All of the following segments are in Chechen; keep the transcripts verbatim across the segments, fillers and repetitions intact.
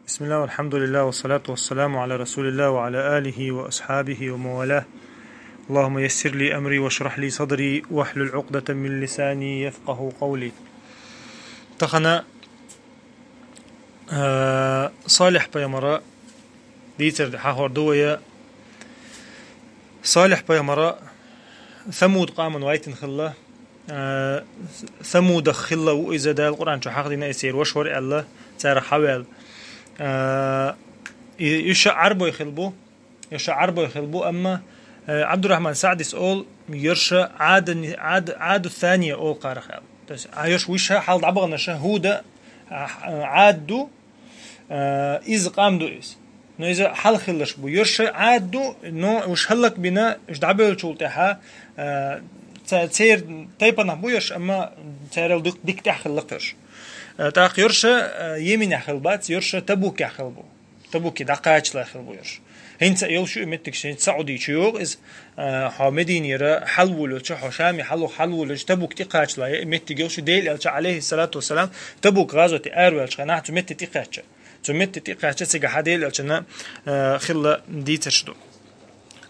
بسم الله والحمد لله والصلاة والسلام على رسول الله وعلى آله وأصحابه ومن والاه. اللهم يسر لي أمري واشرح لي صدري واحلل عقدة من لساني يفقه قولي. Тахана, а, Салихь пайхамара дийцар хьахор ду вай. Салихь пайхамара Самуд къаман вайтин хилла. А, Самудах хилла ву иза, Дала Къуръан чу хьахдина, и церан ваша вар аьлла, царах хьаваьлла. А, и, уьш Ӏарбой хилла бу, уьш Ӏарбой хилла бу, амма, э, Ӏабдуррахьман Саъдис олу, ерш Ӏадан-, Ӏад-, Ӏаду Сания олу кхарах аьлла. То есть, а, ерш вуьш хьал дӀабаханарш Хьуда, а, Ӏад ду, а, иза къам ду иза. Но иза хьалха хилларш бу. Ерш Ӏад ду, но уьш хӀаллакбина, уьш дӀабевллачул тӀаьхьа, а, ца-, церан тайпанах бу ерш, амма царал дик-, дика тӀехь хилла кхерш. А, тӀаккха ерш, а, Йеменехь хилла бац, ерш Табукехь хилла бу. Табуке дӀакхачале хилла бу ерш. ХӀинца а йолуш ю и меттигаш, хӀинца Саудий чу йогӀу иза, а, хьо Мединера хьалволучу, хьо Шаме хьалха хьалволучу Табук тӀекхачале я и меттиг йолуш ю, Делан элча, алейхиссалату вассалам, Табук гӀазоте араваьллачу хенахь цу метте тӀекхаьчча. Цу метте тӀекхаьчча цигахьа Делан элчана, а, хилла дийцарш ду.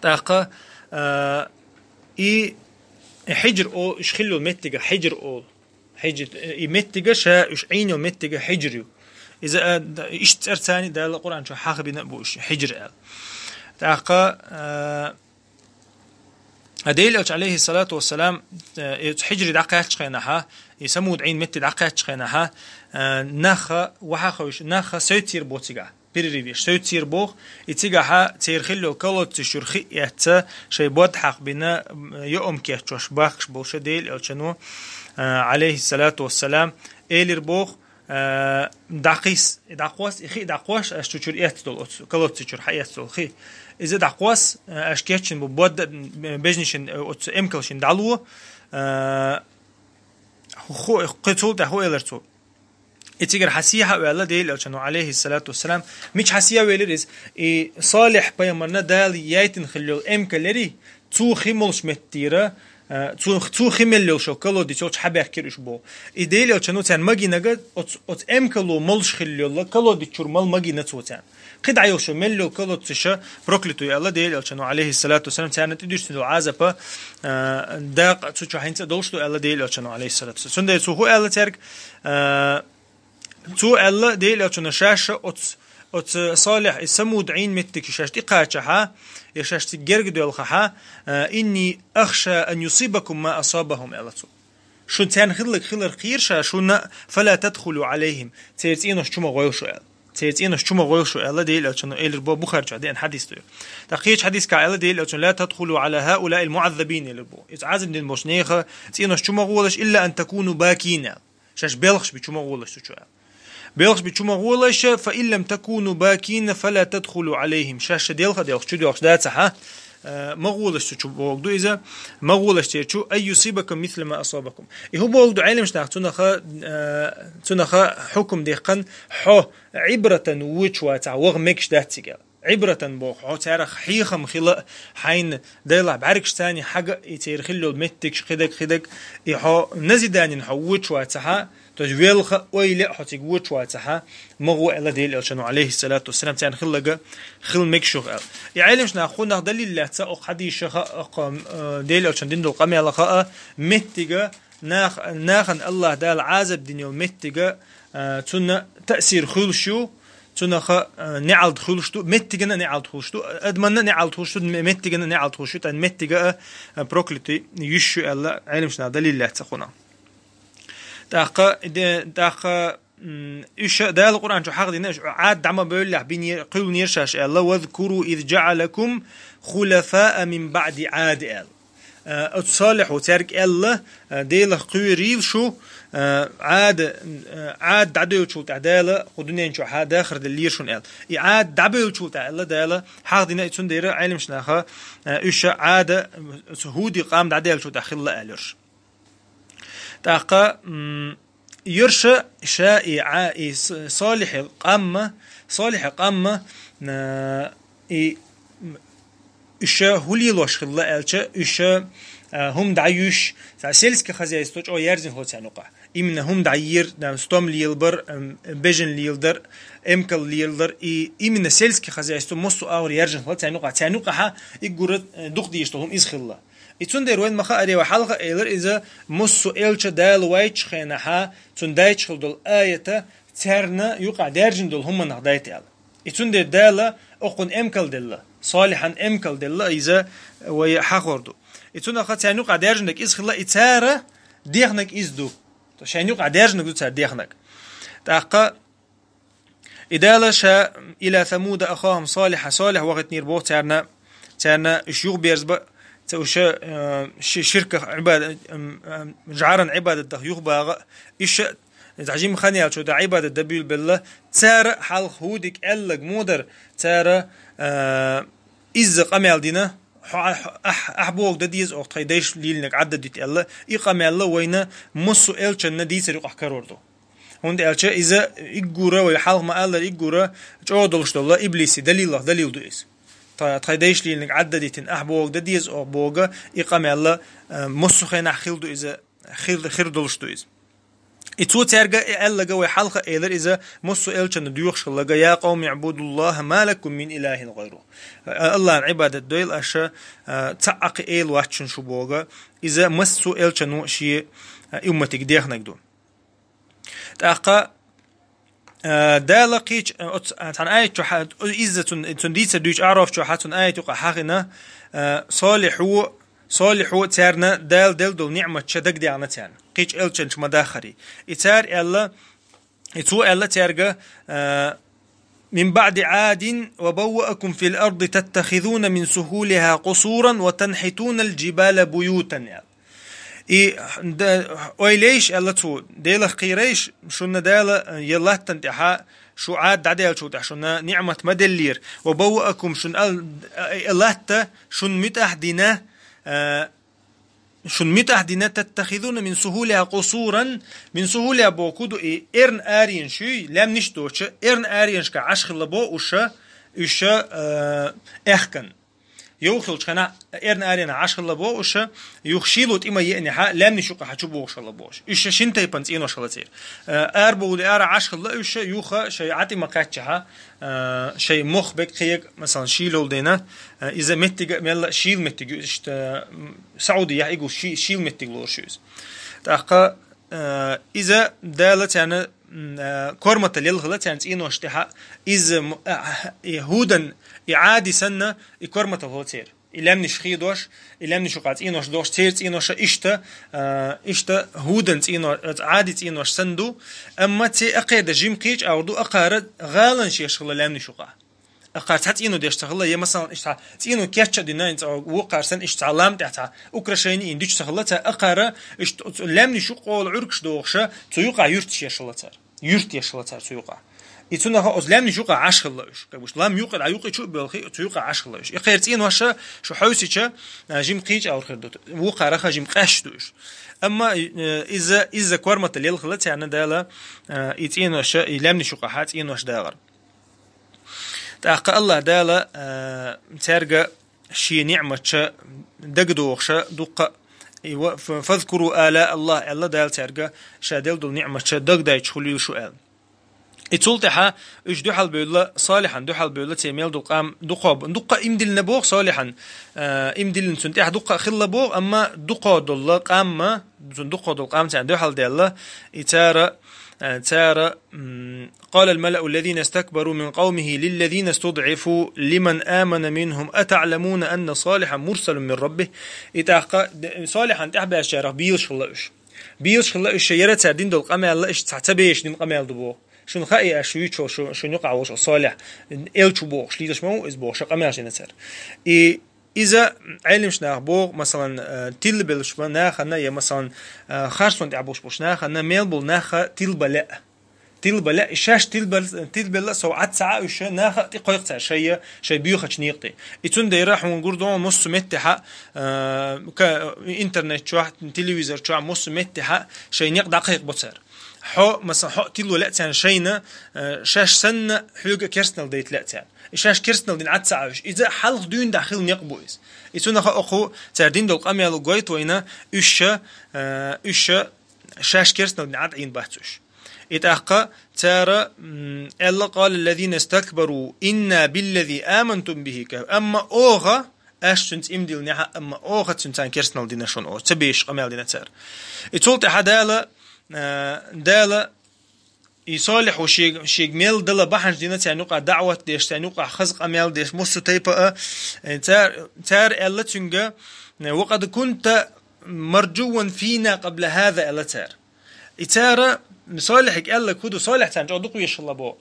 ТӀаккха, а, и Хьижр о-, уьш хилла йолу меттига Хьижр олу. Хьижр, и меттига ша, уьш Ӏийна йолу меттига Хьижр ю. Иза, а, д-, иштта цӀарца Дала Къуръан чу хьахабина а бу уьш, Хьижр аьлла. ТӀаккха, а, а Делан элча, алейхиссалату вассалам, а, и Хьижре дӀакхаьччу хенахьа, и Самуд Ӏийна метте дӀакхаьччу хенахьа, а, нахха вахьа хевшина, нахха севцийр бу цигахь. Перерыв еш, севцийр боху, и цигахьа церан хилла йолу колодцаш чуьра хи эцна, шайн бод хьакхабина, м, йоам кечъеш бахкаш болуш Делан элчано, а, алейхиссалату вассалам, элира боху, а, дӀакхийса, дӀакхосса, и хи дӀакхосса, аша цу чуьра эцна долу, оцу колодцаш чуьра хьаэцна долу хи. Иза дӀакхосса, а, аша кечйина бу бод, а, бежнашна, а, оцу эмкалшна дӀало, а, хӀу-, хӀу-, кхин цул тӀаьхьа хӀу элира цо. И цигара хьан сехьа а ваьлла Делан элчано, алейхиссалату вассалам, мича хьан сехьа велира иза? И Салихь пайхамарна Дала яйтина хилла йолу эмкал ярий, цо хи молуш меттера, а, цо, цо хи мелла йолуш йолу колодец йолчу хьабаьхкира уьш боху. И Делан элчано царна магийнарг оцу, оцу эмкало молуш хилла йолу колодец чуьра мала магийна цо царна. Кхин дӀа йолуш йолу мелла йолу колодцаш проклятый аьлла Делан элчано, алейхиссалату вассалам, царна тӀедуьссина долу Ӏазап, а, дакъа цу чохь хӀинца а долуш ду аьлла Делан элчано, алейхиссалату вассалам. Цундела цо хӀу аьлла цаьрга, а, цо аьлла Делан элчано шаьш оцу, оцу Салихь, и Самуд Ӏийна меттиг шаьш тӀекхачахьа, я шаьш цига герга доьлхахьа, а, «Инни ахша ан юсибакум ма асабахум», аьлла цо. Шун царна хилларг хилар кхийра ша шуна, «фала тадхулу алейхим», церан цӀенош чу ма гӀойла шу аьлла. Церан цӀенош чу ма гӀойла шу аьлла Делан элчано, элира боху, Бухари чохь деана хьадис ду. ТӀаккха кхечу хьадисехь аьлла Делан элчано, «Ла тадхулу ала хаула ил муаззабин», элира боху. Иза Ӏазап дина болчу нехан цӀенош чу ма гӀолаш, «илла ан такуну бакин», аьлла. Шаьш белхаш би чу ма гӀолаш цу чу аьлла. Белхаш би чу ма гӀолаш, «фа ин лам такуну бакина, фала тадхулу алейхим». Шаьш ша делха а делхаш, чу доьлхуш дацахьа, а, ма гӀолаш цу чу боху ду иза, ма гӀолаш церан чу, «ан юсибакум мисла ма асабакум». И хӀу боху ду Ӏеламаш нах цунаха, а, цунаха хьукум дехкан, хьо Ӏибратан вочу вацахь, ваха мегаш дац цига аьлла. Ӏибратан боху, хьо царах хьехам хила а, хьайна Делахь бӀаьргаш царний хьага а, и церан хилла йолу меттигаш кхидерг, кхидерг, и хьо назиданин хьо вочу вацахьа, то есть велха а, ойла а хьо цига вочу вацахьа, ма гӀо аьлла Делан элчано, алейхиссалату вассалам, царна хилларг хила мегаш ю аьлла. И Ӏеламаш нах хӀу нах далил лаьцна окху хьадисаха, окху, э, Делан элчано дина долу къамелаха а, меттига, нах-, нахана Аллахь Дала Ӏазап дина йолу меттига, а, цунна таъсир хуьлуш ю, цунаха, а, неӀалт хуьлуш ду, меттигана неӀалт хуьлуш ду, адаманна неӀалт хуьлуш ду, ме-, меттигана неӀалт хуьлуш ю, тӀаккха меттига а, а, проклятый йиш ю аьлла, Ӏеламаш нах далил лаьцна хӀу нах. ТӀаккха, де-, тӀаккха, м, уьш Дала Къуръан чу хьахдина, уьш Ӏад дӀа ма бевллехь бинера, кхуьллинера шаьш аьлла, «Вазкуру из джаӀалакум хулафаа мин баъди Ӏад», аьлла. Э, оцу Салихьо цаьрга аьлла, э, Делах кхоьрийла шу, э, Ӏада, э, Ӏад дӀадевллачул тӀаьхьа Дала кху дуьнен чохьа дахар деллера шуна аьлла. И Ӏад дӀабевллачул тӀаьхьа аьлла Дала, хьахдина и цундела Ӏеламаш наха, э, уьш Ӏада, э, ХӀуди къам дӀадаьллачул тӀаьхьа хилла аьлла уьш. ТӀаккха, м, Йорша ша и Ӏа-, и С-, Салихьи къамма, Салихьи къамма, а, и, м, уьш хӀу лелош хилла аьлча, уьш, а, а, хӀума дӀаюьйш, цхьа сельский хозяйство чӀогӀа яьржина хилар царна юкъахь. Именно хӀума дӀайийр, там, стом лелабар, ам, бежан леладар, эмкал леладар, и именно сельский хозяйство массо а агӀор яьржина хилар царна юкъахь. Царна юкъахь уггар, э, дукха дезаш дола хӀума иза хилла. И цундела вайна ма хаара, вай хьалха а элира иза, массо а элча Дала вайчу хенахь, цунна дайча хилла дола аята царна юкъахь даьржина долу хӀуманах дайта аьлла. И цундела Дала окхунна эмкал делла, Солихьан эмкал делла, иза вай хьахор ду. И цунах царна юкъахь даьржинарг иза хилла, и цара дехнарг иза ду. Шайна юкъахь даьржинарг ду цара дехнарг. ТӀаккха и Дала ша: «Иля Самуда ахахум Солиха», Солих вахийтинера боху царна, царна уьш юхаберзаба, ца уьш, э, ши-, ширках Ӏибада-, м, м, жӀаран Ӏибадат даха юхабагӀа, уьш Иза жима хан яьлча, да Ӏибадат дан буьйлабелла, цара хьалха ХӀудига аьлларг муха дара, цара, а, изза къамел дина, хьо, хьо, ахь, ахь бохург дан деза оха тхайн дайша лелийнарг Ӏадда дита аьлла, и къамел вайна массо а элчанна дийцар юкъахь карор ду. ХӀунда аьлча иза уггар, вай хьалха ма-аллара, уггар чӀогӀа долуш долу иблисан далилах далил ду иза. Тха-, тхайн дайша лелийнарг Ӏадда дитина, ахь бохург дан деза оха бохург, и къамел, а, массо а хенахь хилла ду иза, хир, хир долуш ду иза. И цо цаьрга и аьлларг вай хьалха а элира иза, массо а элчанна доьхуш хилларг: «Я къавми, Ӏбудуллаха, ма лакум мин илахин гӀайру». Аллахьан Ӏибадат дойла аша, а, цхьаъ кхин эла вац шуна шу бохург, иза массо а элчано шен, а, умматига дехнарг ду. ТӀаккха, а, Дала кхечу, а, оц-, а, цхьана аят чохь а, изза цун, цун дийцар дуьйцу Аъраф чохь а цун аят юкъахь хьахийна, а, Солихьо Солихьо царна Дала делла долу ниъматаш дагадеана царна, кхечу элчанаш ма-даххара. И цара аьлла, и цо аьлла цаьрга, а: «Мин баъди Ӏадин ва бавваакум фил арди таттахизуна мин сухулиха къусуран ва танхьитуна ал-джибала буютан», аьлла. И да, ойла ейша, аьлла цо, Делах кхерайша, шуна Дала, э, я латтана тӀехьа, шу Ӏад дӀадаьллачул тӀехьа шуна ниъмат ма деллера. «Ва бавваакум», шуна ал-, э, латта шуна муьтӀахь дина, э, шуна муьтӀахь дина, «таттахизуна мин сухулиха къусуран», мин сухулиха бохург ду и эрна аренаш, лаьмнаш доцуш, эрна аренашкахь Ӏаш хилла боху уьш, уьш, э, аьхкан. Йовхалчу хенахь эрна аренахь Ӏаш хилла боху уьш, юха шийло тӀе ма еанехь, лаьмнаш юкъахь чубохуш хилла бохуш. Уьш шина тайпана цӀенош хилла церан. Э, арабовлий ара Ӏаш хилла уьш, юха шайн Ӏа тӀе ма кхаьччахь, а, шайн мох беккхиег, масалан, шийла йолу дина, а, иза меттиг а мелла а шийла меттиг ю, иштта, м, Саудияхь и гу ши-, шийла меттиг лоруш ю иза. ТӀаккха, а, иза Дала царна, м, а, корматал елла хилла царна цӀенош тӀехьа, иза, м, а, а, и ХӀудан, и Ӏади санна, и корматал хилла церан. И лаьмнаш хедош, и лаьмнаш юкъахь цӀенош дохуш, церан цӀенош иштта, а, иштта ХӀудан цӀено-, Ӏади цӀенош санна ду, амма церан акхеда жима кхечу агӀор ду, акхара гӀаланаш еш хилла лаьмнаш юкъахь. Акхара цхьа цӀено деш ца хилла, я, масалан, иштта цхьа цӀено кечча а дина, инца вукхара санна, иштта цхьа лам тӀехь цхьа украшение йина дуьтуш ца хилла, цара акхара иштта лаьмнаш юкъа олу Ӏуьргаш дохуша, цу юкъахь юьрташ еш хилла цара. Юьрт еш хилла цара цу юкъахь. И цунах оцу лаьмнаш юкъахь Ӏаш хилла уьш. Как будто лам юкъа дӀа юкъа чу а боьлхи, цу юкъахь Ӏаш хилла уьш. И кхера цӀенош шу хьовсича, а, жима кхечу агӀор хир ду. Вукхараха жима къаьш ду уьш. Амма, э, иза, иза корматал елла хилла царна Дала, э, и цӀенош, и лаьмнаш юкъахь цӀенош дагӀар. ТӀаккха Аллах Дала, э, цаьрга шен ниъматаш дагадохуша дуккха, и ва-, ф-, «Фазкуру ала Аллах», аьлла Дала цаьрга, ша делла долу ниъматаш дагадайча хуьлийла шу аьлла. И цул тӀаьхьа уьш дуьхьал бевлла, Солихьан дуьхьал бевлла, церан мел долу къам дукха, дуккха имдиллина боху Солихьан, э, имдиллина цунна тӀаьхьа дуккха хилла боху, амма дукха долла къамма, цунна дукха долу къам царна дуьхьал даьлла, и цара, э, цара, м, «Къала ал-малау аллазина стакбару мин къавмихи лиллазина студъифу лиман амана минхум атаъламуна анна Солихьан мурсалун мин раббих». И тӀаккха д-, Солихьан тӀаьхьабаьрчарах бийлаш хилла уьш. Бийлаш хилла уьш, яра цара дина долу къамел иштта цхьа ца беша дина къамел ду боху. Шуна хаьий аша вуьйцуш волу шу-, шуна юкъахь волуш Солихь, элча ву бохуш, лелаш ма ву иза бохуш, къамел дина цара. И иза Ӏеламнаха боху, масалан, э, тилабеллачу нахана я, масалан, э, харцонна тӀехь болуш болчу нахана мел болу наха тилба лаьа. Тилба лаьа, и шаьш тилбел-, тилбелла а сов Ӏад ца Ӏа уьш, наха а тӀе кхойкху цара шайя, шайн боьхачу некъа тӀе. И цундела хьуна гур ду массо а меттехьа, э, ка-, интернет чохь, телевизор чохь массо а меттехьа шайн некъ дӀакхайкхабо цара. хьо, масала, хьо тилла лаьа царна шайна, э, шаьш санна хьоьга керстанал дайта лаьа царна. И шаьш керстанал дина Ӏад ца Ӏовуьш. Иза хьалха дуьйна дӀа хила некъ бу иза. И цунах а кху цара дина долу къамел гойту вайна, уьш ша, э, уьш ша шаьш керстанал дина Ӏад Ӏийна бац уьш. И тӀаккха цара, м, аьлла: «قال الذين استكبروا إنا بالذي آمنتم به كافرون». Амма оха, аш цуьнца иман диллинехь а, амма оха цуьнца керстанал дина шуна оха. Ца беш къамел дина цара. И цул тӀаьхьа Дала, а, Дала и Солихьо шег-, шега мел дала бахьанаш дина царна юкъа даӀват деш, царна юкъа хаза къамел деш, массо тайпа а, э, цар-, цара аьлла цуьнга, э: «وقد كنت مرجوا فينا قبل هذا», аьлла цара. И цара Солихьига аьлла хӀу ду, Солихь царна чӀогӀа дукха вешалла бо.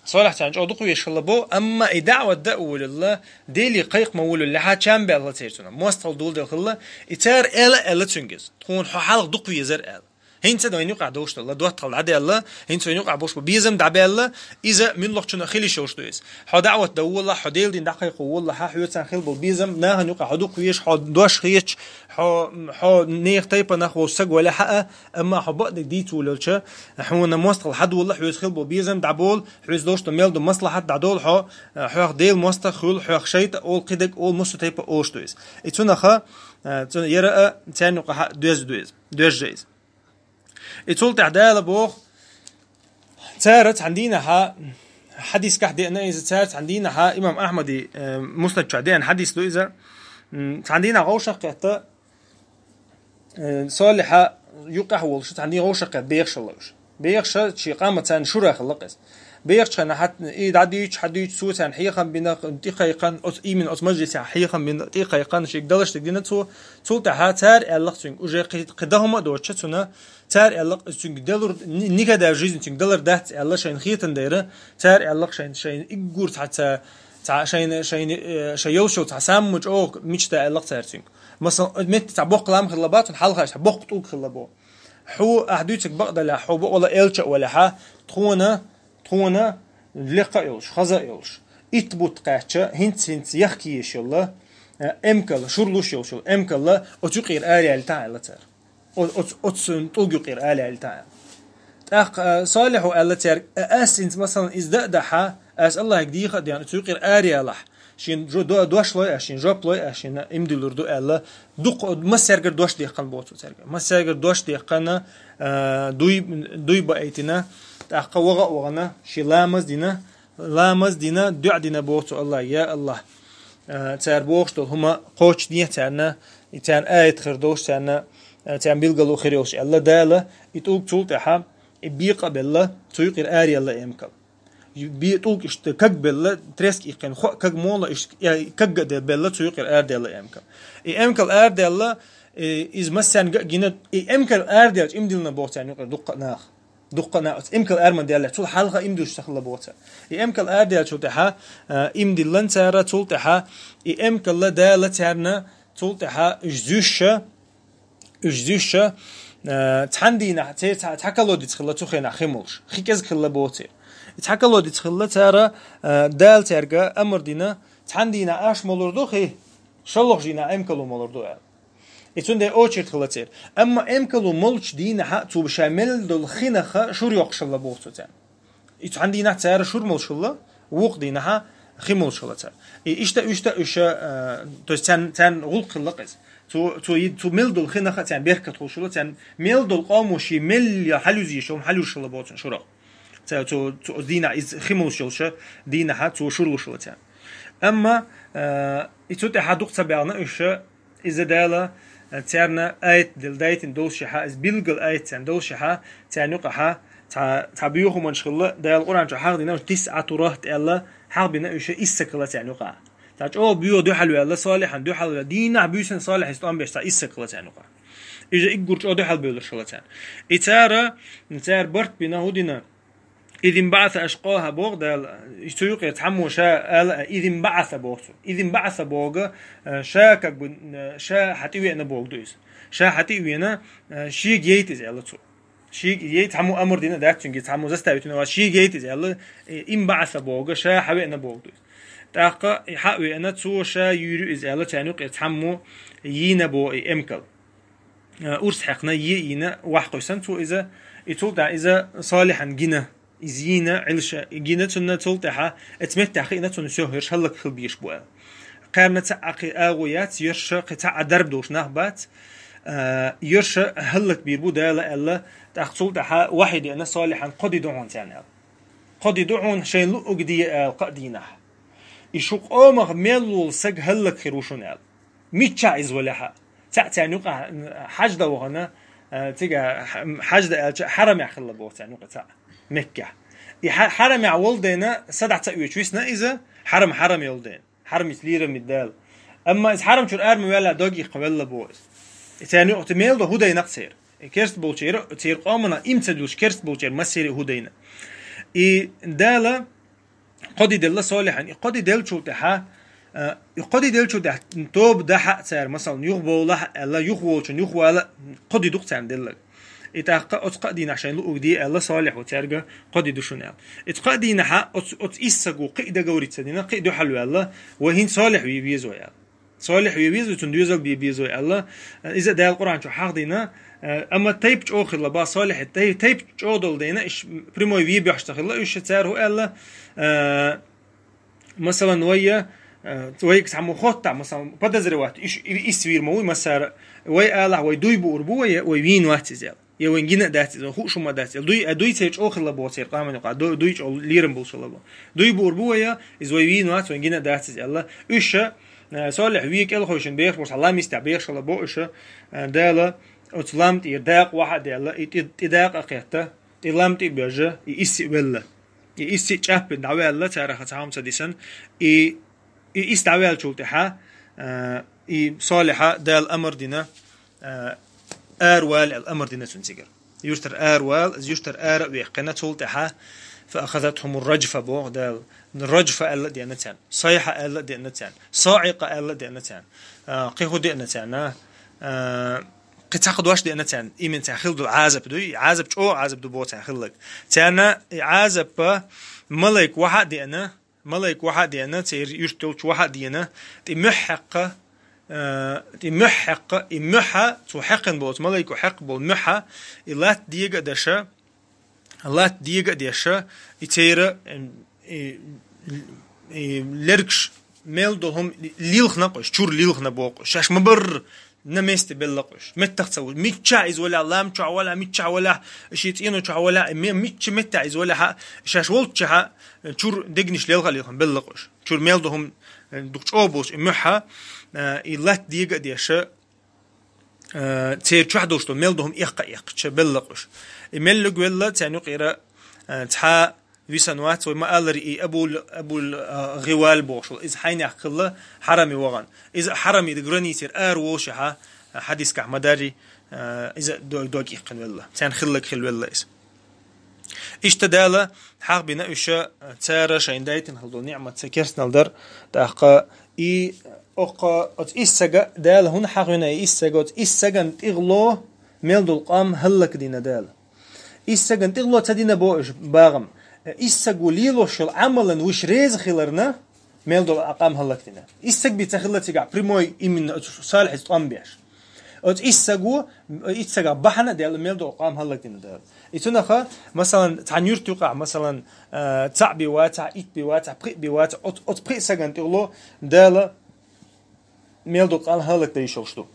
Солихь царна чӀогӀа дукха вешалла бо, амма и даӀват да а волалла, Деле кхайкха ма волаллехьа, чам баьлла церан цунах. МостагӀалла доладелла хилла, и цара аьлла, аьлла цуьнга иза. Тхуна хьо хьалха дукха везар аьлла. ХӀинца а вайна юкъахь долуш долу доттагӀалла дӀадаьлла, хӀинца вайна юкъахь болуш бу безам дӀабаьлла, иза муьлххачунна хила йиш йолуш ду иза. Хьо даӀват дан волахь, хьо Делан дин дӀакхайкхо волахь, хьоьцан хила болу безам, нахана юкъахь хьо дукха везаш, хьо дош хеташ, хьо, хьо нехан тайпанах волчу саг валахь а, амма хьо бакъдерг дийца волалча, хьуна мостагӀалла хьадолла, хьоьца хила болу безам дӀаболу, хьоьца долуш долу мел ду маслахьат дӀадолу хьо, хьох Делан мостагӀа хуьлу, хьох шайтӀа олу, кхидерг олу, массо тайпа олуш ду иза. И цунаха, цуна яра а царна юкъахь доьзна ду иза, доьжжа иза. И цул тӀаьхьа Дала боху, цара цхьана дийнахьа, хьадисгахь деана иза, цара цхьана дийнахьа, имам Ахьмади, э, Муснад чохь деана хьадис ду иза, м, цхьана дийнахьа вовшахкхетта, э, Солихьа юкъахь волуш, цхьана дийнахьа вовшахкхетта бехаш хилла уьш. Бехаш шен къам а царна шура хилла-кх иза. Бехачу хенахь хьат-, и дӀадуьйцуш, хьадуьйцуш, цо царна хьехам бина, тӀекхайкхина, оцу, именно оцу мажлисехь хьехам бина, тӀекхайкхина, шега далаш дерг дина цо. Цул тӀаьхьа цара аьлла-кх цуьнга, уже кхи-, кхин дан хӀума а доцуш цунна, цара аьлла-кх иза цуьнга далур, ни-, никогда в жизни цуьнга далур дац аьлла, шайна хетан дайра, цара аьлла-кх шайна, шайна иггур цхьа ца, цхьа шайна, шайна, э, шайн йолуш йолу цхьа самма чӀогӀа мечта аьлла-кх цара цуьнга. Масала, метта цхьа боккха лам хилла бац, цунна хьалха цхьа боккха тӀулг хилла бо. Хьо, ахь дуьйцург бакъдалехь, хьо бакъвала элча а валехьа, тхуна, тхуна лекха а йолуш, хаза а йолуш, итт бутт кхаьчча, хӀинца-хӀинца яхка езаш йолла, э, эмкал, шурлуш йолуш йолу эмкалла оцу юкъера араяьллитахьа аьлла цара. О-, оцу, оцу тӀулг юкъера араяьллитахьа аьлла. ТӀаккха, э, Солихьо аьлла цаьрга: «Э, ас хӀинца, масалан, иза дан а дахьа, ас Аллахьига дийха а деана, оцу юкъера араялахь, шен жо-, до-, дош лой ас, шен жоп лой ас, шена иман диллур ду», аьлла, дукха массаьргара дош дехкана боху цо цаьрга. Массаьргара дош дехкана, а, дуй, дуй баийтина, тӀаккха ваха а вахана, шен ламаз дина, ламаз дина, дуӀа дина боху цо Аллахьига: «Я Аллахь, а, цара бохуш долу хӀума кхочушде царна, и царна аят хир долуш, царна, а, царна билгало хир йолуш», аьлла Дала, и тӀулг цул тӀаьхьа, и бекъа а белла, цу юкъера араелла эмкал. Бе-, тӀулг иштта кагбелла, треск иккхина, хо-, кагмола иштта, э, кагга а де-, белла, цу юкъера араделла эмкал. И эмкал араделла, э, иза массаьрга а гина, и эмкал араделча иман диллина боху царна юкъера дуккха а нах. Дуккха а нах. Эмкал араман делла, цул хьалха иман диллуш ца хилла боху цара. И эмкал араделчул тӀаьхьа, э, иман диллан цара, цул тӀаьхьа и эмкалла Дала царна, цул тӀаьхьа уьш зуьйша, уьш зуьйша, э, цхьана дийнахь, церан цхьа, цхьа колодец хилла цу хенахь хи молуш. Хи кӀезиг хилла боху церан. И цхьа колодец хилла цара, э, Дала цаьрга амар дина, цхьана дийнахь аш молур ду хи, шолгӀачу дийнахь эмкало молур ду аьлла. И цундела очередь хилла церан. Амма эмкало молчу дийнахьа цо ша мел долу хинаха шура йоккхуш хилла боху цо царна. И цхьана дийнахь цара шура молуш хилла, вукху дийнахьа хи молуш хилла цара. И иштта, иштта, иштта, э, то есть царна, царна гӀуллакх хилла-кх иза. Цо, цо, цо мел долу хинаха царна беркат хуьлуш хилла, царна мел долу къомо шен мел я хьалюзийша, хьалюзуш хилла боху царна шурах. Цо, цо, цо оцу дийнахь, иза хи молуш йолуша дийнахьа цо шура луш хилла царна. Амма, э, и цу тӀаьхьа дукха ца баьхна уьш, иза Дала, э, царна аят дел-, дайтина долушехьа, иза билггал аят царна долушехьа, царна юкъахьа цхьа, цхьа боьха хӀуманаш хилла, Дала Къуръан чу хьахдина, уьш тисъату рахт аьлла, хьахбина уьш исса хилла царна юкъахьа. Цхьа чӀогӀа боьха дуьхьал ваьлла, Солихьан дуьхьал ваьлла, дийнахь буьйсанна Солихьан стом беш цхьа исса хилла царна юкъахьа. Иза иггур чӀогӀа дуьхьал бевллаш хилла царна. И цара, цара барт бина, хӀу дина, «إذ انبعث أشقاها» боху Дала, цу юкъе цхьаммо ша ала, «إذ انبعث» боху цо. «إذ انبعث» боху, э, ша как бы, э, ша хьан тӀе веана боху ду иза. Ша хьан тӀе а веана, э, шега яйта иза аьлла цо. Шега яйта, цхьаммо амар дина дац цуьнга, цхьаммо заставить вина вац, шега яйта иза аьлла, э, «انبعث» боху, ша хьан веана боху ду иза. ТӀаккха и хьан а веана, цо ша юьйр ю иза аьлла, царна юкъе цхьаммо йийна боху и эмкал. Э, урс хьаькхна, е йийна, вахкхуьйсан цо иза, И цул тӀехьа иза Салихьан гина, иза йийна, Ӏилша гина цунна, цул тӀехьа эцу меттехь хиъна цунна, всё, ерш хӀаллак хила безаш бу аьлла. Кхарна цхьа а кхин агӀо яц, ерш кхин цхьа а дарба долуш нах бац, а, ерш хӀаллак бийр бу Дала аьлла, тӀаккха цул тӀехьа вахьи деана Салихьан: «Кхо ди ду хьуна царна», аьлла. «Кхо ди ду хьуна, шайна луъург де», аьлла, кхаа дийнахь. «И шу къомах мел волу саг хӀаллак хир ву шуна», аьлла. Миччахь иза валахь а. Цхьаъ царна юкъахь хьажда вахана, а, цига хьажа дан аьлча, хьарамехь хилла боху царна юкъа цхьаъ, Меккехь. И хьа-, хьарамехь волу дайна, садахь ца оьцуш висна иза, хьарам хьарам йолу дайна. Хьарамица лерам ма ду Дала. Амма иза хьарам чуьра ара ма ваьлла, дог йихкина велла боху иза. И царна юкъа мел ду хӀу дайна-кх церан. И керст болчеран, церан къомана иман ца дуьллуш керст болчеран массеран а хӀу дайна. И Дала кхо ди делла Солихьан. И кхо ди деллачул тӀаьхьа, а, и кхо ди деллачул тӀаьхьа тоба дахьа а цара, масалан, юхабовлахь а аьлла, юхаволчун юхавала а, кхо ди ду-кх царна делларг. И тӀаккха оцу кхаа дийнахь шайна луъург де аьлла, Солихьо цаьрга: «Кхо ди ду шуна», аьлла. И цу кхаа дийнахьа оцу, оцу исс саго кхин а договориться дина, кхин а дуьхьал ваьлла, вай хӀинца Солихь ве веза вай аьлла. Солихь ве веза вай, цунна доьзал бе беза вай аьлла. Иза Дала Къуръан чу хьахдина, а, амма тайп чӀогӀа хилла боху Солихьан, тай-, тайп чӀогӀа долу дайна, иш прямой ве бехаш ца хилла, уьш цара хӀу аьлла, а, Масалан, вайя, э, вайга цхьаммо хоттахь, масалан, подозревать, иш, и, исс вийр ма вуй массара, вай алахь, вай дуй буур бу вай, вай вийна вац иза аьлла. Я вайн гина а дац иза, вайн хууш хӀума дац аьлла. Дуй, а, дуй церан чӀогӀа хилла боху церан къаман юкъа, ду-, дуй чӀогӀа лерам болуш хилла боху. Дуй буур бу вайя, иза вай вийна вац, вайн гина а дац иза аьлла. Уьш, э, Солихь ве кӀелхойшина бехаш болуш, цхьа лам йистехь бехаш хилла боху уьш, э, Дала оцу лам тӀера дакъа вахьа а даьлла, и тӀе, тӀе дакъа а кхетта, и лам тӀе а боьжжа, и исси а велла. И исси а чӀаппина дӀаваьлла, царах цхьа хӀума ца дисина, и, и исс дӀаваьллачул тӀаьхьа, а, и Солихьа Дала амар дина, а, ара вала аьлла амар дина цунна цигара. Юьртара ара вала, иза юьртара ара а ваьккхина, цул тӀаьхьа: «فأخذتهم الرجفة», боху Дала. Раджфа аьлла а деана царна, сайхьа аьлла а деана царна, саӀикъа аьлла а деана царна, а, кхин хӀу деана царна, а, кхин цхьа кху дош деана царна, именно царна хилла долу Ӏазап дуй, и Ӏазап чӀогӀа Ӏазап ду боху царна хилларг. Царна и Ӏазапа малайк вахьа а деана, малайк вахьа а деана, церан юьрт йолчу вахьа а деана, тӀе муьхь хьаьккха, а, тӀе муьхь хьаьккха, и муьхьа, цо хьаькхина болчу малайко хьаьккха болу муьхьа, и латта дега а деша, латта дега а деша, и церан, и, и лергаш мел долу хӀума лилхна-кх уьш, чуьра лилхна боху-кх уьш. Шаьш ма-барра на месте белла-кх уьш. Меттах ца ву. Миччахь иза валахь, лам чохь валахь, миччахь валахь, шен цӀено чохь валахь, ме-, мичча меттехь иза валахь, шаьш волччахьа чуьра дегнаш лелха а лилхна белла-кх уьш. Чуьра мел долу хӀума, э, дукха чӀогӀа болуш и муьхьа, э, и латта дега а деша, э, церан чохь долуш долу мел долу хӀума эккха а эккхича белла-кх уьш. И меллиг велла, царна юкъера, э, цхьа висана вац, вай ма-аллара, и Абул, Абул, э, ГӀивал бохуш волу. Иза хьайнех хилла хьараме вахана. Иза хьараме границера ара волушехьа, э, хьадискахь ма-дарри, э, иза дог, дог иккхина велла. Царна хилларг хилла велла иза. Иштта Дала хьахбина уьш, цара шайна дайтина хилла долу ниӀмат ца керстанал дар, тӀаккха и оккха оцу исс сага Дала хӀунда хьахвина, и исс сага, оцу исс сагана тӀехула мел долу къам хӀаллакдина Дала. Исс сагана тӀехула ца дина боху уьш багӀам. Исс саго лелош йолу Ӏамалан вуьш реза хиларна, мел долу а къам хӀаллакдина. Исс саг бен ца хилла цигахь прямой, именно оцу Салихьица тӀом беш. Оцу исс саго, исс сагах бахьана а даьлла, мел долу къам хӀаллакдина Дала. И цунаха, масалан, цхьана юьрта юкъахь, масалан, а, цхьаъ бен вацахь, итт бен вацахь, пхиъ бен вацахь, оцу, оцу пхиъ сагана тӀехула Дала мел долу къам хӀаллакдан йиш йолуш ду.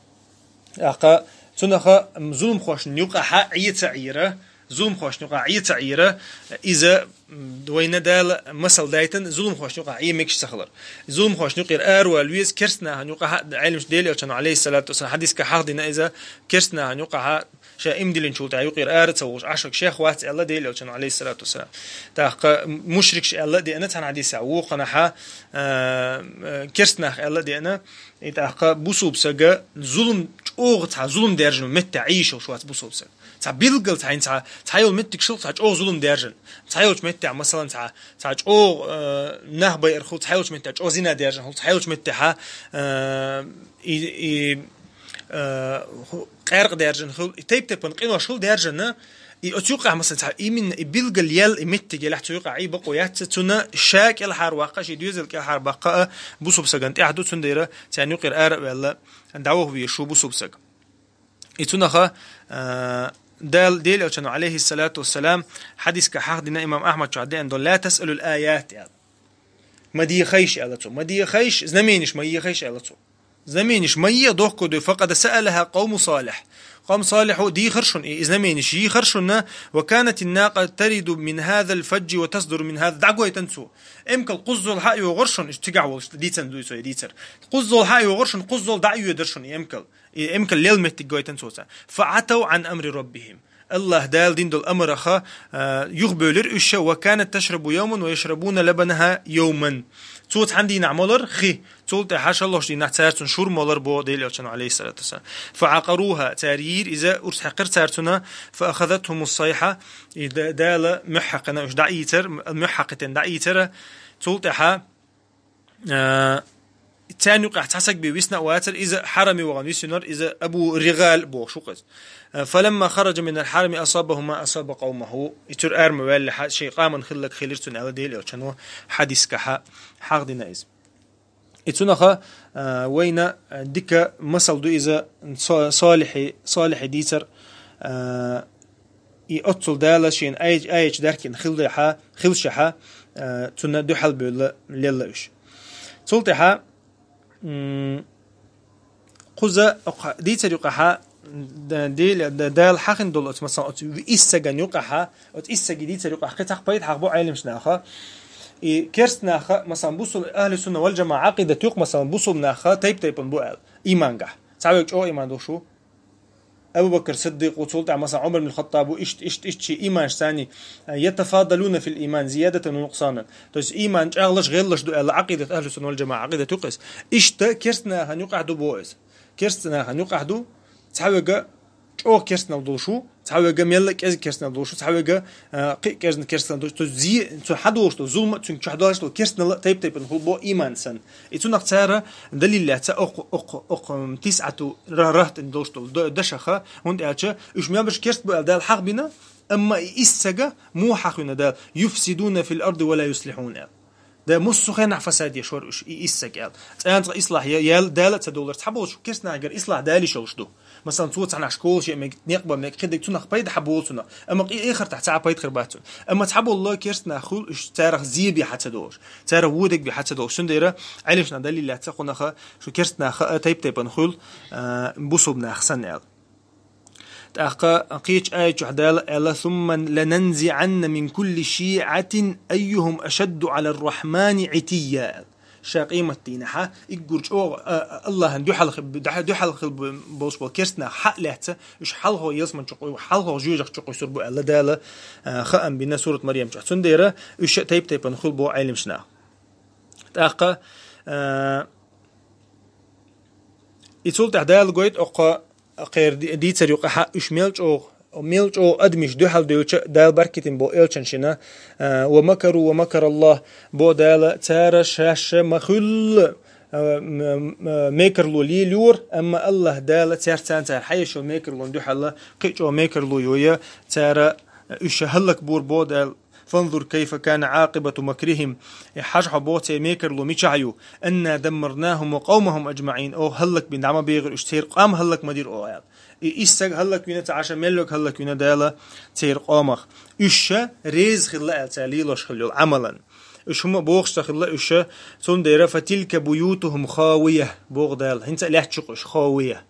ТӀаккха цунаха зуламхошна юкъахьа Ӏе ца Ӏийра, зуламхошна юкъахь Ӏе ца Ӏийра, иза, м, вайна Дала масал дайтина, зуламхошна юкъахь Ӏе мегаш ца хилар. Зуламхошна юкъера аравала веза, керста нахана юкъахьа, Ӏелимаш Делан Элчано, алейхиссалату вассалам, хьадиска хьахдина иза, керста нахана юкъахьа ша иман диллинчул тӀаьхьа юкъера ара ца волуш Ӏаш верг шех вац аьлла Делан Элчано, алейхиссалату вассалам. ТӀаккха мушрикаш аьлла а деана цхьана хьадисехь, вукханахьа, а, а, керста нах аьлла а деана, и тӀаккха бусулба сага зулам, чӀогӀа цхьа зулам даьржина меттехь Ӏе йиш йолуш вац бусулба саг. Цхьа билггал цхьа хӀинца цхьа, цхьа йолу меттигаш хилла цхьа чӀогӀа зулам даьржина. Цхьа йолчу меттехь, масалан, цхьа, цхьа чӀогӀа, а, нах байар хилла, цхьа йолчу меттехь чӀогӀа зина даьржина хилла, цхьа йолчу меттехьа, а, и, и, а, ху-, къаьркъа даьржина хилла, и тайп-тайпана къинош хилла даьржина, и оцу юкъахь, масалан, цхьа именно и билггал яьлла и меттиг елахь цу юкъахь Ӏе бакъо яц, цунна ша кӀелхьара ваккха, шен доьзал кӀелхьара баккха а бусулба сагана тӀехь ду, цундела царна юкъера ара а ваьлла, дӀаваха везаш ву бусулба саг. И цунаха, а, Дал-, Дела Элчано, алейхиссалату вассалам, хьадиска хьахдина имам Ахмад чу деана до: «Ла тасъалул аят», аьлла. «Ма дехайш», аьлла цо. «Ма дехайш, знаменеш ма ехайш», аьлла цо. «Знаменеш ма е, дохко ду, факъад саалаха къауму салих». Къаум салиху дийхар шун, и знаменеш йийхар шунна, «ва канатин накъа тариду мин хазал фаджи ва тасдуру мин хаза», дӀагойтан цо. Эмкал кхуззол хьа йогӀар шун, иш цигахь волуш дийцан дуй цо дийцар. Кхуззол хьа йогӀар шун, кхуззол дӀа йоьдар шун эмкал. И эмкал лел меттиг гойтан цоца. «Фа атав ан амри раббихим». Аллах Дала дин долу амараха, а, юхабевлира уьш, «ва канат ташрабу йовман ва яшрабуна лабанаха йовман». Цо цхьана дийнахь молар хи, цул тӀаьхьа шаллош дийнахь цара цун шур молар бо Дела Элчано, алейхиссалату вассалам. «Фа акъаруха», цара йийр иза, урс хьекхар цара цуна, «фа ахазатхумус сайха», и да-, Дала муьхь хьекхина уьш дӀаийцар, муьхь хьекхитен дӀаийцара, цул тӀаьхьа А, царна юкъахь цхьа саг бен висна а вацара, иза хьарами вахана висинора, иза Абу Ригъал бохуш ву-кх иза. А, «Фаламма хараджа минал хьарами асабаху ма асаба къаумаху». И цуьра арма ваьллехьа, шайн къаман хилларг хилира цунна аьлла Дела Элчано хьадискахьа хьахдина иза. И цунаха, а, вайна, а, дика масал ду иза со-, солихьи, солихьи дийцар, а, И оццул Дала шен ай-, аячу даркин хилдехьа, хилшехьа, а, цунна дуьхьал бевлла лелла уьш. Цул тӀаьхьа, м, кхуза окха дийцар юкъахьа, да-, дийла-, да-, Дала хьахина долу оцу, масалан, оцу ви-, исс саган юкъахьа, оцу исс саги дийцар юкъахь кхин цхьа пайда хьахбо Ӏелимаш наха. И керст наха, масалан, бусул-, ахли сунна вал жамаӀа Ӏакъидат юкъ, масалан, бусул наха тайп-тайпан бу аьлла. Имангахь. Цхьа вега чӀогӀа иман долуш ву. Абу Бакр Сиддикъ ву, цул тӀаьхьа, масалан, Ӏумар бин Хаттаб ву, иштта, иштта, иштта ши иманаш санна, ятафадалуна фил иман, зиядатан ва нукъсанан. То есть, иман чӀагӀлаш, гӀеллаш ду аьлла, Ӏакъидат, ахлу сунна вал жамаӀа Ӏакъидат юкъ иза. Иштта керст нахана юкъахь ду бо иза. Керст нахана юкъахь ду, цхьа вега чӀогӀа керстанал долуш ву, цхьа вега мелла кӀезиг керстанал долуш ву, цхьа вега, а, кхин кӀезиг керстанал долуш ву. То есть, зи-, цу хьадолуш долу, зулма, цуьнга чохь долуш долу керстанал тайп-тайпана хуьлу бо иман санна. И цунах цара далил лаьца окху, окху, окху, м, тисъату ра-, рахтан долуш долу д-, дашаха, хӀунда аьлча уьш мел берш керст бу аьлла Дала хьахбина, амма и исс сага муха хьахвина Дала: «Юфсидуна фил арди ва ла юслихун», аьлла. Да муссу хенахь фасад еш вара уьш, и исс сага аьлла. ЦӀанца ислахь я-, ял-, Дала а ца долар, цхьаболчу керст нахагара ислахь далиш йолуш ду. Масалан, цо цхьанахь школа шен мега, некъ бан мега, кхидерг цунах пайда хьан болу цунах. Амма кхин эхартахь цхьа а пайда хир бац цунах. Амма цхьаболла керст нах хуьлу уьш царах зен бен хьан ца долуш. Царах вон дерг бен хьан ца долуш. Цундела Ӏелимаш наха далил лаьца кхунаха, шу керст нах а тайп-тайпана хуьлу, а, бусулба нах санна аьлла. ТӀаккха кхечу аят чохь Дала аьлла: «Сумма лананзиъанна мин кулли шиъатин айюхум ашадду Ӏалар-Рахьмани Ӏитийя», аьлла. Ша къематдийнахьа, иггур чӀогӀа, а, а, Аллахьан дуьхьал хи-, дуьхьал хила бу-, болуш болу керст нах хьа а лаьцна, уьш хьалхо ялсаман чу къуй-, хьалхо жоьжахати чу къуьйсур бу аьлла Дала, а, хаам бина сурат Марьям чохь. Цундела уьш тайп-тайпана хуьлу бо Ӏелимаш нах. ТӀаккха, а, и цул тӀаьхьа Дала гойту оккха кхеран ди-, дийцар юкъахьа уьш мел чӀогӀа, мел чӀогӀа адамаш дуьхьал девлча Дала баркитина бо элчан шина, а, «ва макару ва макараллах», бо Дала, цара шаьш ма хуьллу, а, м-, м-, мекарло лелайора, амма Аллах Дала цаьрца цара хьаеш йолу мекарлон дуьхьал кхин а чӀогӀа мекарло йойа, цара уьш хӀаллакбора бо Дала. «Фанзур кайфа кана Ӏакъибату макрихим». Э, хьажа хьо боху церан мекарло мичахь ю. «Анна даммарнахум ва къаумахум аджмаӀин». Оха хӀаллакбина дӀа ма бегӀира уьш, церан къам хӀаллак ма дира оха аьлла. И исс саг хӀаллаквина ца Ӏаша, меллаг хӀаллаквина Дала церан къомах. Уьш ша реза хилла аьлла, цара лелош хилла йолу Ӏамалан. Уьш хӀума бохуш ца хилла уьш ша, цундела «фатилка буютухум хавия», боху Дала. ХӀинца а лаьтташ ю-кх уьш хавия.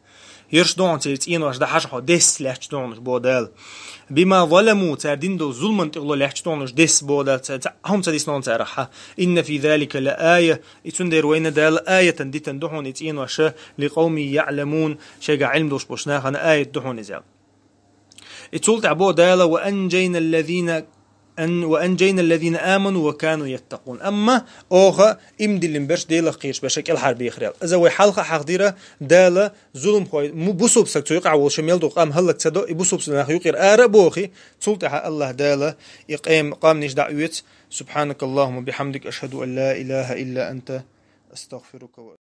Ерш ду хьуна церан цӀенош, дӀахьажа хьо, десса лаьтташ ду хьуна уьш, боху Дала. «Бима заламу», цара дина долу зуламан тӀехула лаьтташ ду хьуна уьш, десса, боху Дала, ца, ца, хӀума ца дисна хьуна царах хьа. «Инна фи залика ла ая», и цундела вайна Дала аятан дитан ду хьуна и цӀенош, «ли къаумин яъламун», шайгахь Ӏилма долуш болчу нахана аят ду хьуна иза. И цул тӀаьхьа боху Дала: «Ва анжайна аллазина ан-, ва анжайна аллазина аману ва кану яттакъун». Амма оха иман диллина берш, Делах кхераш берш кӀелхьарбехира аьлла. Иза вай хьалха а хьахдира, Дала зуламхой, му-, бусулба саг цу юкъахь волуш мел ду къам хӀаллак ца до, и бусулба нах юкъера ара а бохи, цул тӀаьхьа Аллах Дала и къем-, къамнаш дӀа а оьцу. Субханакаллахумма бихамдик, ашхаду ан ла илаха илла анта, астагфирука ва